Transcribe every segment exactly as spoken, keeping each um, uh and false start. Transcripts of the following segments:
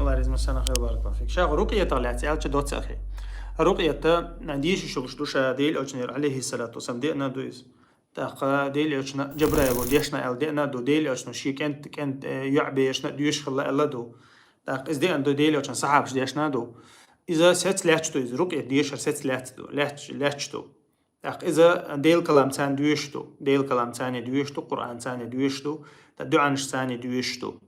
Баризма сана хай баракаллаху фик. Ша рукъятах лаьцна аьлча доцахи. Рукъята дешаш йолуш ду ша Дела Элчанера, алейхиссалату вассалам, деана ду иза. ТӀаккха Дела Элчано Джабраило дешна аьлла деана ду, Дела Элчано шен кӀент, кӀент, э, йоӀ бешна доьшуш хилла аьлла ду. ТӀаккха иза деана ду, Дела Элчано сахьабаш дешна ду. Иза сецца лаьтташ ду, иза рукъя дешар сецца лаьтташ ду, лаьтташ, лаьтташ ду. ТӀаккха иза Дела калам царна доьшуш ду, Дела калам царна доьшуш ду, Къуръан царна доьшуш ду, ткъа дуьӀанаш царна доьшуш ду.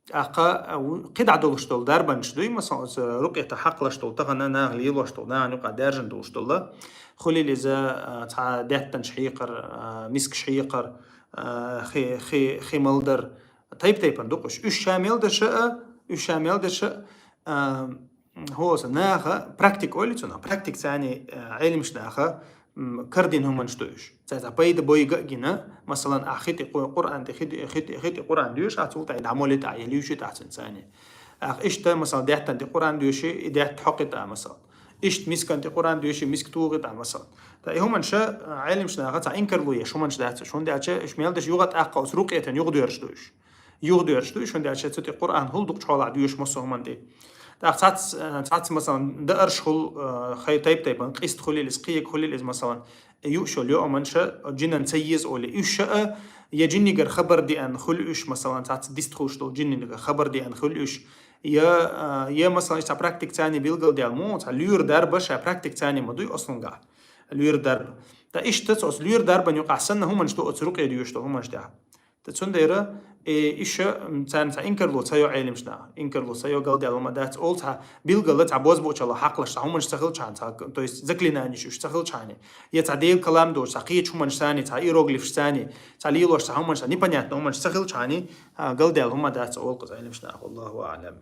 ТӀаккха, а, ву-, кхидӀа долуш долу дарбанаш дуй, масала, оцу рукъята хьакхалаш долу, тахана наха лелош долу, нахана юкъа даьржина долуш долу. Хуьлийла иза, а, цхьа даьттанаш хьекхар, а, мискаш хьекхар, а, хи, хи, хи малдар. Тайп-тайпана ду-кх уьш. Уьш ша мел дерш а, уьш ша мел дерш а, а, хӀо аса наха практика ойла цунах. Практика царна, а, Ӏелимаш наха, м, кардина хӀуманаш ду уьш. Цаьрца пайда бойга а гина, масалан, ахь хи тӀе Къу-, Къуръан тӀе, хи тӀе, хи тӀе, хи тӀе Къуръан доьшу, ахь цул тӀаьхьа дӀа молитӀа, я луьйши тӀаьхьа цуьнан царна. Ахь иштта, масалан, даьттан тӀе Къуръан доьши, и даьтта хьокхи тӀа, масалан. Иштта мискан тӀе Къуръан доьши, миска тухи тӀа, масалан. Ткъа и хӀуманаш, а, Ӏелимаш наха цхьа инкарло еш хӀуманаш дац уьш. ХӀунда аьлча уьш мел дерш юха тӀаккха оцу рукъятан юха доьрзуш ду уьш. Юха доьрзуш ду уьш, хӀунда аьлча цу тӀе Къуръан хуьлу дукха хьолахь доьшу массо а хӀуманна тӀе. ТӀаккха цац-, цац, масалан, даарш хуьлу, а, хай тайп-тайпана къист хуьлийла иза, кхиъ хуьлийла иза, масалан, юуш йолу йоаманаш жинан ца еза олий. Уьш а, я жиннигара хабар деана хуьлу уьш, масалан, цац дист хуьлуш долу жиннигара хабар деана хуьлу уьш, я, а, я, масалан, цхьа практика царна билгалдаьлла ма, цхьа лоьру дарба ша практика царна ма дуй ослунгахь. Лоьру дарба. Ткъа иштта цо оцу лоьру дарбан юкъахь санна хӀуманаш ду оцу рукъя доьшуш долу хӀуманаш тӀехь. Ткъа цундела, э, иша, м, царна цхьа инкарло ца йо Ӏелимаш наха. Инкарло ца йо, галдаьлла ма дац олу цхьа билггала цхьа бозбуунчалла хьакхалаш цхьа хӀуманаш ца хилчхьана, цхьа, то есть заклинаниеш уьш ца хилчхьана. Я цхьа Дела калам доцуш, цхьа кхечу хӀуманаш санна, цхьа иероглифаш санна, цхьа лелош цхьа хӀуманаш, цхьа непонятно хӀуманаш ца хилчхьана, а, галдаьлла хӀума дац олу кхуза Ӏелимаш наха. Аллаху аълам.